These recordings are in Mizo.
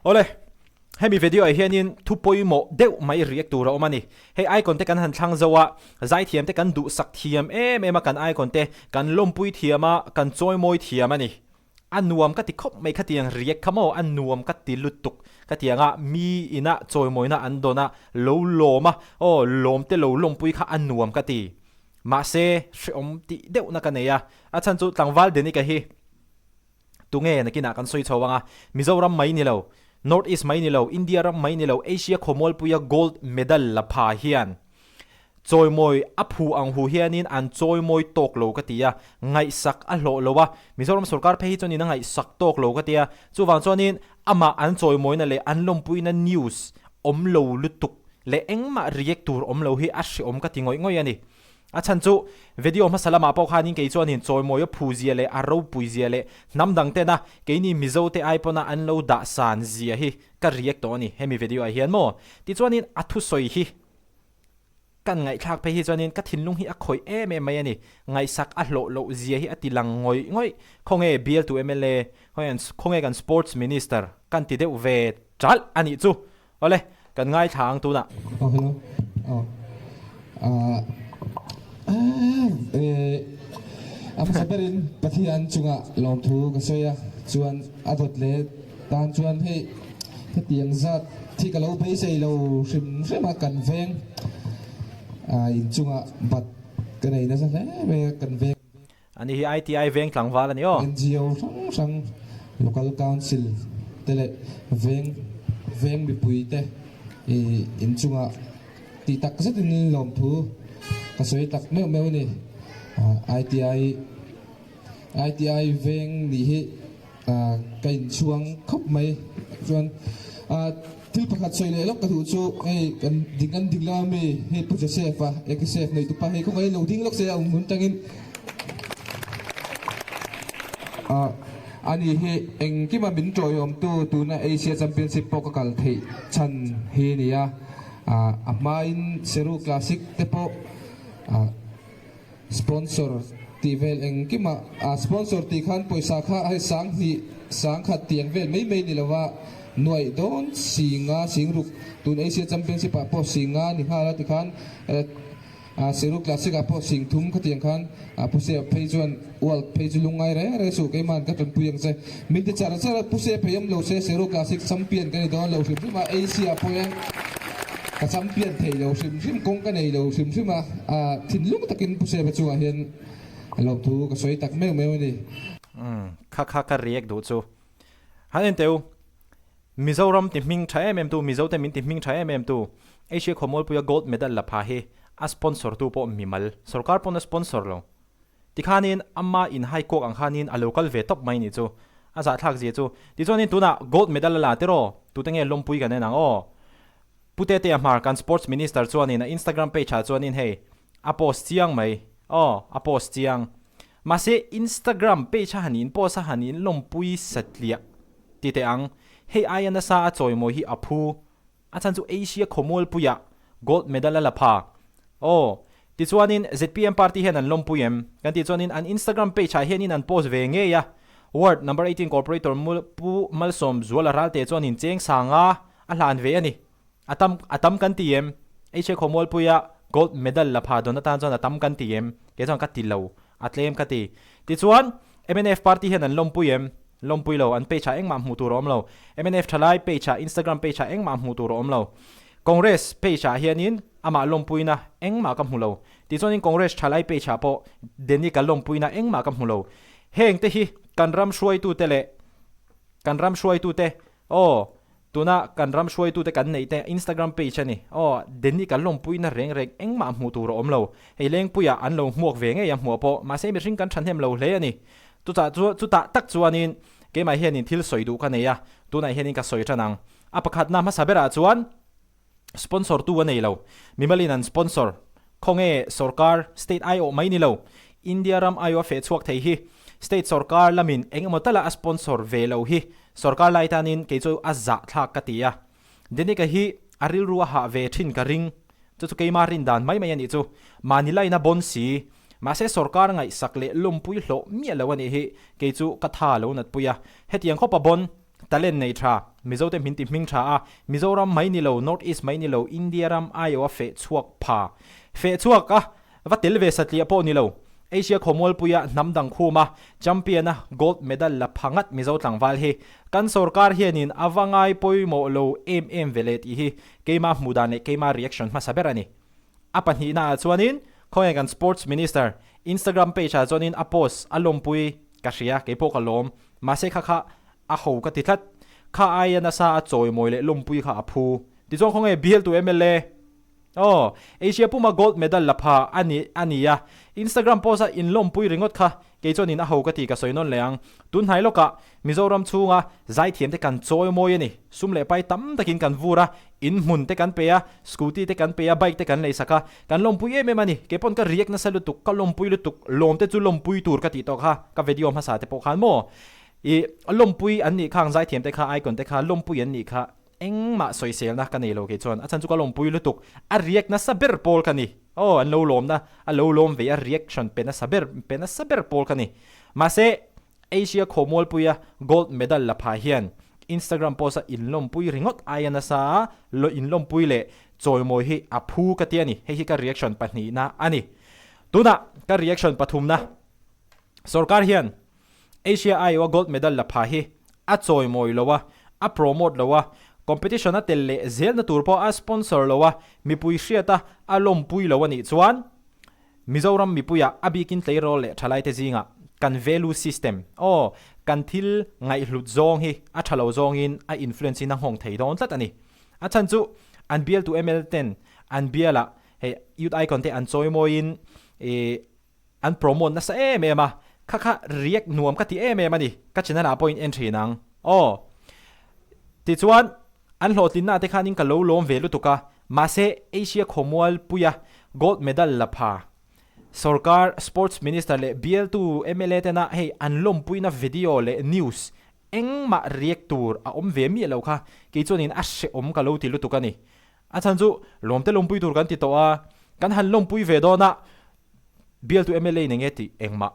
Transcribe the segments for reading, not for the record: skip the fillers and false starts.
Awle, hemi video ah hianin thu pawimawh deuh mai react tur a awm a ni. Hei icon te kan han thlang zo a, zaithiam te kan duhsak thiam em em a kan icon te kan lawmpui thiam a, kan chawimawi thiam a ni. A nuam ka ti khawp mai khatiang react kha maw a nuam ka ti lutuk khatiang a mi ina chawimawina an dawn a lo lawm a aw lawm te lo lawmpui kha a nuam ka ti. Mahse hrehawm tih deuhna ka nei a, a chhan chu tlangval Denika hi Tunge nakinah kan sawi chho ang a, Mizoram mai ni lo, North East mai ni lo, India ram mai ni lo, Asia khawmualpuia gold medal la pha hian chawimawi a phu ang hu hianin an chawimawi tawk lo ka ti a, ngaihsak a hlawh lo a, Mizoram sorkar phei hi chuanin a ngaihsak tawk lo ka ti a, chuvang chuanin amah an chawimawina leh an lawmpuina news awm lo lutuk leh engmah react tur awm lo hi a hreawm ka ti ngawih ngawih a ni. A chhan chu video hmasa lamah pawh khanin kei chuanin chawimawi a phu zia leh a ropui zia leh hnam dang tena keini Mizo te ai pawna an lo dah san zia hi ka react tawh a ni hemi video ah hian maw. Tichuanin a thusawi hi kan ngaihthlak phei hi chuanin ka thinlung hi a khawih em em mai a ni. Ngaihsak a hlawh loh zia hi a ti lang ngawih ngawih. Khawnge bialtu mla, khawnge kan sports minister kan ti deuh ve ṭalh a nih chu. Awle, kan ngaithla ang tunah. Aw hello. Aw. Ah eh a hmasa berin Pathian chungah lawmthu ka sawi a, chuan a dawt leh tan chuan hei hetiang zat thi ka lo beisei lo hrim hrim a kan veng ah inchungah bat ka nei nasa hle mai a kan veng. Ani hi ITI veng tlangval a ni aw. NGO hrang hrang, Local Council te leh veng veng mipui te i inchungah tih tak zetin lawmthu ka sawi tak meuh meuh a ni. ITI ITI veng nih hi Ka inchhuang khawp mai chuan thil pakhat sawi leh lawk ka duh chu hei kan ding an ding lama mi hei Pu Joseph a Ekisef nei tupa hei khawngaih lo ding lawk se a awm hun tangin ani hi engkima min tawiawmtu tuna Asia Championship pawh ka kal theih chhan hi a ni a, a hmain Seru Classic te pawh. Sponsor tih vel engkimah a sponsor tih khan pawisa kha hei sanghnih sangkhat tih ang vel mai mai ni lova nuaih dawn singa singruk tun Asia Championship ah pawh singa ni nghal a tikhan Seru Classic ah pawh singthum khatiang khan Pu Sep phei chuan World phei chu lungngai reng reng suh keiman ka tanpui ang che min ti char char a Pu Sep phei awm lo se Seru Classic Champion ka ni dawn lo hrim hrim a Asia pawh hian Ka champion thei lo hrim hrim, kawng ka nei lo hrim hrim a, thinlung takin Pu Seba chungah hian lawmthu ka sawi tak meuh meuh a ni. Umm, kha kha ka react duh chu. Han en teh u, Mizoram ti hming tha em em tu, Mizo te min ti hming tha em em tu, Asia Khawmualpuia gold medal la pha hi a sponsor tu pawh mimal, sorkar pawn a sponsor lo. Tikhanin ama in hai kuak ang khanin a lo kal ve tawp mai nih chu. A zahthlak zia chu. Tichuanin tunah gold medal a la tiraw? Tute nge lawmpui kan en ang aw? Pu Tetea Hmar kan sports minister chuanin a Instagram page ah chuanin hei a post chiang mai aw a post chiang. Mahse Instagram page a han in post a han in lawmpui satliah ti teh ang. Hei aia nasa a chawimawi hi a phu. A chhan chu Asia khawmualpuiah gold medal a la pha. Aw, tichuanin zpm party hian an lawmpui em? Kan tih chuanin an Instagram page ah hianin an post ve ngei a. Ward number 18 corporator Pu Malsawm Zuala Ralte chuanin cheng sanga a hlan ve a ni. A tam a tam kan ti em? Asia khawmualpuia gold medal la pha dawn atan chuan a tam kan ti em? Kei chuan ka ti lo, a tlem ka ti. Tichuan mnf party hian an lawmpui em? Lawmpui lo, an page ah engmah hmuh tur a awm lo. Mnf thalai page ah, Instagram page ah engmah hmuh tur a awm lo. Congress page ah hianin amah lawmpuina engmah ka hmu lo. Tichuanin Congress thalai page ah pawh Denic-a lawmpuina engmah ka hmu lo. Heng te hi kan ram hruaitute leh kan ram hruaitute aw Tuna kan ram hruaitute kan neih te Instagram page a ni. Aw, Denic an lawmpuina reng reng engmah hmuh tur a awm lo. Hei Lengpuia an lo hmuak ve ngei a hmuah pawh, mahse mihring kan thahnem lo hle a ni. Chutah chu chutah tak chuanin keimah hianin thil sawi duh ka nei a, tunah hianin ka sawi tan ang. A pakhatna hmasa berah chuan sponsor tu a nei lo. Mimalin an sponsor. Khawnge sorkar, state aiawh mai ni lo, India ram aiawh a feh chhuak thei hi state sorkar lamin eng emaw tala a sponsor ve lo hi sorkar lai tanin kei chu a zahthlak ka ti a. Denica hi a rilru a hah ve thin ka ring. Chu chu keima rin dan mai mai a nih chu. Mahni laina bawn si. Mahse sorkar ngaihsak leh lawmpui hlawh miah lo a nih hi kei chu ka tha lo natpui a. Hetiang khawpa bawn. Talent nei tha, Mizote hmin ti hming tha a, Mizoram mai ni lo, North East mai ni lo, India ram aiawh a feh chhuak pha. Feh chhuak a, va tel ve satliah pawh ni lo. Asia khawmualpuia hnam dang khum a, champion a gold medal la pha ngat Mizo tlangval hi kan sorkar hianin a va ngai pawimawh lo em em ve le tih hi keima hmuh dan leh keima reaction hmasa ber a ni. A pahnihna ah chuanin khawnge kan Sports Minister Instagram page ah chuanin a post a lawmpui ka hria, keipawh ka lawm. Mahse kha kha a ho ka ti tlat. Kha aia nasa a chawimawi leh lawmpui kha a phu. Tichuan khawnge bialtu mla aw Asia puma gold medal la pha a ni a ni a. Instagram post a in lawmpui ringawt kha kei chuanin a ho ka ti ka sawi nawn leh ang. Tun hnai lawkah Mizoram chhunga zaithiam te kan chawimawi a ni. Sum leh pai tam takin kan vur a, in hmun te kan pe a, scooty te kan pe a, bike te kan leisak a, kan lawmpui em em a ni. Kei pawn ka react nasa lutuk, ka lawmpui lutuk, lawm te chu lawmpui tur ka tih tawh kha, ka video hmasa te pawh khan maw i lawmpui an nih kha ang zaithiam te kha, icon te kha lawmpui an nih kha, engmah sawiselna ka nei lo kei chuan, a chhan chu ka lawmpui lutuk, a react nasa ber pawl ka ni. Aw an lo lawmna, a lo lawm ve a reaction pe nasa ber, pe nasa ber pawl ka ni. Mahse Asia khawmualpuia gold medal la pha hian Instagram post a inlawmpui ringawt aia nasa a, lo inlawmpui leh chawimawi hi a phu ka ti a ni. Hei hi ka reaction pahnihna a ni. Tunah ka reaction pathumna, Sorkar hian Asia aiawha gold medal la pha hi a chawimawi lo a, a promote lo a, competition a tel leh zelna tur pawh a sponsor lo a, mipui hriata a lawmpui lo a nih chuan, Mizoram mipuiah a bikin tleirawl leh thalaite zingah kan value system, aw, kan thil ngaihhlut zawng hi a tha lo zawngin a influence in a nghawng thei dawn tlat a ni. A chhan chu an bialtu mla ten an bialah hei youth icon te an chawimawiin ih an promote nasa em em a, kha kha react nuam ka ti em em a ni, ka channel ah pawhin en thin ang. Aw, tichuan An hlawhtlinna te khanin ka lo lawm ve lutuk a, mahse Asia khawmualpuia gold medal la pha sorkar sports minister leh bialtu mla tena hei an lawmpuina video leh news engmah react tur a awm ve miah lo kha kei chuanin a hrehawm ka lo ti lutuk a ni. A chhan chu lawmte lawmpui tur kan ti tawh a, kan han lawmpui ve dawn a bialtu mla in enge tih engmah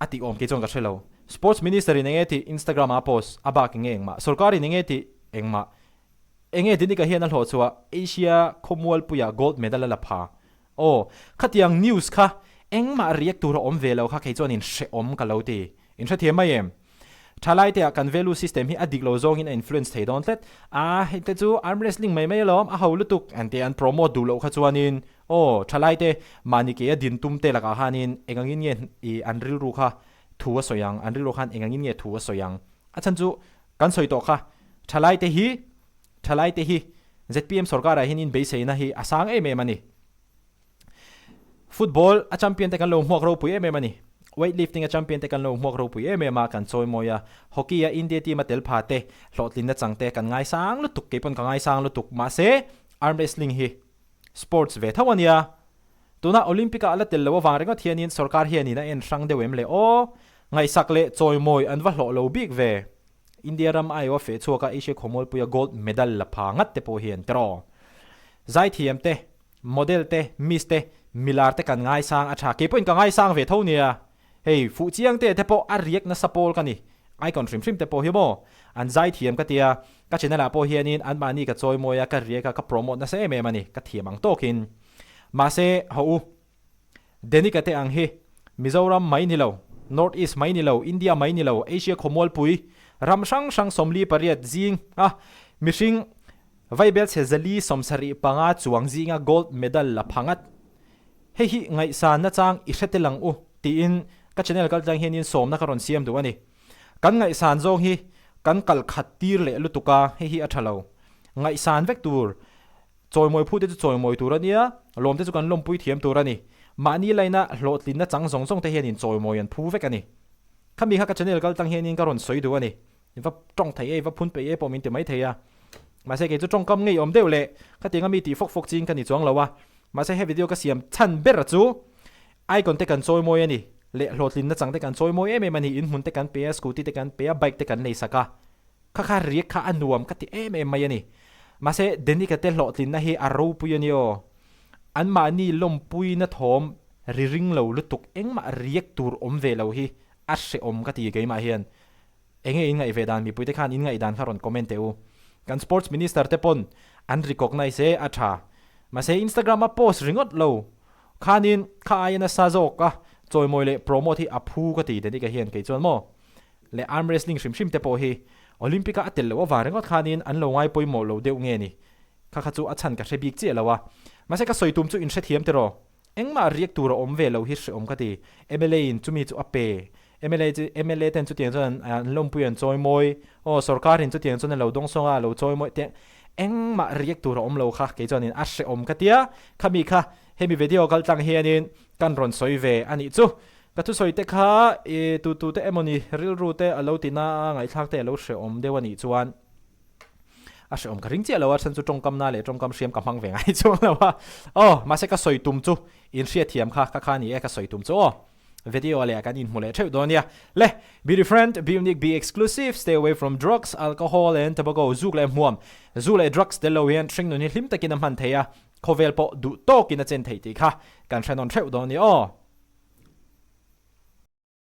A tih awm kei chuan ka hre lo. Sports Minister in enge tih Instagram ah a post, a bak enge engmah. Sorkar in enge tih engmah. Enge Dinika hian a hlawh chhuah Asia khawmualpuiah gold medal a la pha. Aw, khatiang news kha engmah react tur a awm ve lo kha kei chuan in hrehawm ka lo ti. In hrethiam mai em? Thalai te ah kan value system hi a dik lo zawngin a influence thei dawn tlat. A, hei te chu arm wrestling mai mai alawm, a ho lutuk an ti an promote duh loh kha chuanin aw, thalai te mahni ke a din tum te lakah khanin eng angin nge i an rilru kha thu a sawi ang, an rilru khan eng angin nge thu a sawi ang. A chhan chu kan sawi tawh kha, thalai te hi, thalai te hi zpm sorkarah hianin beiseina hi a sang em em a ni. Football a champion te kan lo hmuak ropui em em a ni. Weightlifting a champion te kan lo hmuak ropui em em a, kan chawimawi a. Hockey a India team a tel pha te, hlawhtlinna chang te kan ngaisang lutuk, kei pawn ka ngaisang lutuk. Mahse, arm wrestling hi sports ve tho a nia. Tuna Olympic ah a la tel lo avang ringawt hianin sorkar hianin a en hrang deuh em le aw? Ngaihsak leh chawimawi an va hlawh lo bik ve. India ram aiawh a feh chhuak a, Asia khawmualpuia gold medal la pha ngat te pawh hi an tiraw. Zaithiam te Model te, Miss te, milar te kan ngaisang a tha. Kei pawhin ka ngaisang ve tho nia. Hei, fuh chiang te te pawh a riak nasa pawl ka ni. Icon hrim hrim te pawh hi maw? An zai thiam ka tia. Ka channel ah pawh hianin anmahni ka chawimawi a, ka riak a, ka promote nasa em em a ni. Ka thiam ang tawkin. Mahse, hawh u. Denika te ang hi Mizoram mai ni lo, North East mai ni lo, India mai ni lo, Asia khawmualpui ram hrang hrang 48 zing a mihring Vaibelchhe 475 chuang zinga gold medal la pha ngat. Hei hi ngaihsan nachang i hre tel ang u tiin ka channel kaltlang hianin sawmna ka rawn siam duh a ni. Kan ngaihsan zawng hi kan kal khat tir leh lutuk a, hei hi a tha lo. Ngaihsan vek tur, chawimawi phute chu chawimawi tur a nia, lawmte chu kan lawmpui thiam tur a ni. Mahni laina hlawhtlinna chang zawng zawng te hianin chawimawi an phu vek a ni. Khami kha ka channel kaltlang hianin ka rawn sawi duh a ni. I va tawng thei e, i va phun peih e pawh min ti mai thei a. Mahse kei chu tawngkam ngeiawm deuh leh khatianga mi tih fawk fawk ching ka ni chuang lo a. Mahse he video ka siam chhan ber chu icon te kan chawimawi a ni leh hlawhtlinna chang te kan chawimawi em em a ni, inhmun te kan pe a, scooty te kan pe a, bike te kan nei sak a. Kha kha riak kha a nuam ka ti em em mai a ni. Mahse Denika te hlawhtlinna hi a ropui a ni aw. Anmahni lawmpuina thawm ri ring lo lutuk engmah riak tur awm ve lo hi a hrehawm ka ti keimah hian. Enge in ngaih ve dan mipuite khan in ngaih dan kha rawn comment teh u. Kan sports minister te pawn an recognise e a tha. Mahse Instagram a post ringawt lo khanin kha aia nasa zawk a chawimawi leh promote hi a phu ka ti Danica hian kei chuan maw leh arm wrestling hrim hrim te pawh hi Olympic a a tel loh avang ringawt khanin an lo ngai pawimawh lo deuh nge ni kha kha chu a chhan ka hre bik chiah lo a. Mahse ka sawi tum chu in hrethiam tiraw Engmah riak tur a awm ve lo hi hreawm ka ti. Mla in chumi chu a pe. Mla chu mla ten chutiang chuan an lawmpui an chawi mawi. Aw sorkar in chutiang chuan a lo dawng sawng a, a lo chawi mawi te. Engmah riak tur a awm lo kha kei chuanin a hreawm ka tia. Khami kha hemi video kal tlang hianin kan rawn sawi ve a nih chu. Ka thusawi te kha i tu tu te emawni rilru te a lo ti na a, ngaihthlak te a lo hreawm deuh a nih chuan. A hreawm ka ring chiah lo a, then chu tawngkam na leh tawngkam hriam ka hmang ve ngai chuang lo a. Aw, mahse ka sawi tum chu in hriatthiam kha ka kha ni e ka sawi tum chu aw. Video leh kan inhmu leh theuh dawn nia. Le, be different, be unique, be exclusive, stay away from drugs, alcohol and tobacco, zuk leh hmuam, zu leh drugs tel lo hian hringnun hi hlim takin a hman thei a, khawvel pawh duh tawkin a chen thei tih kha kan hre nawn theuh dawn nia aw.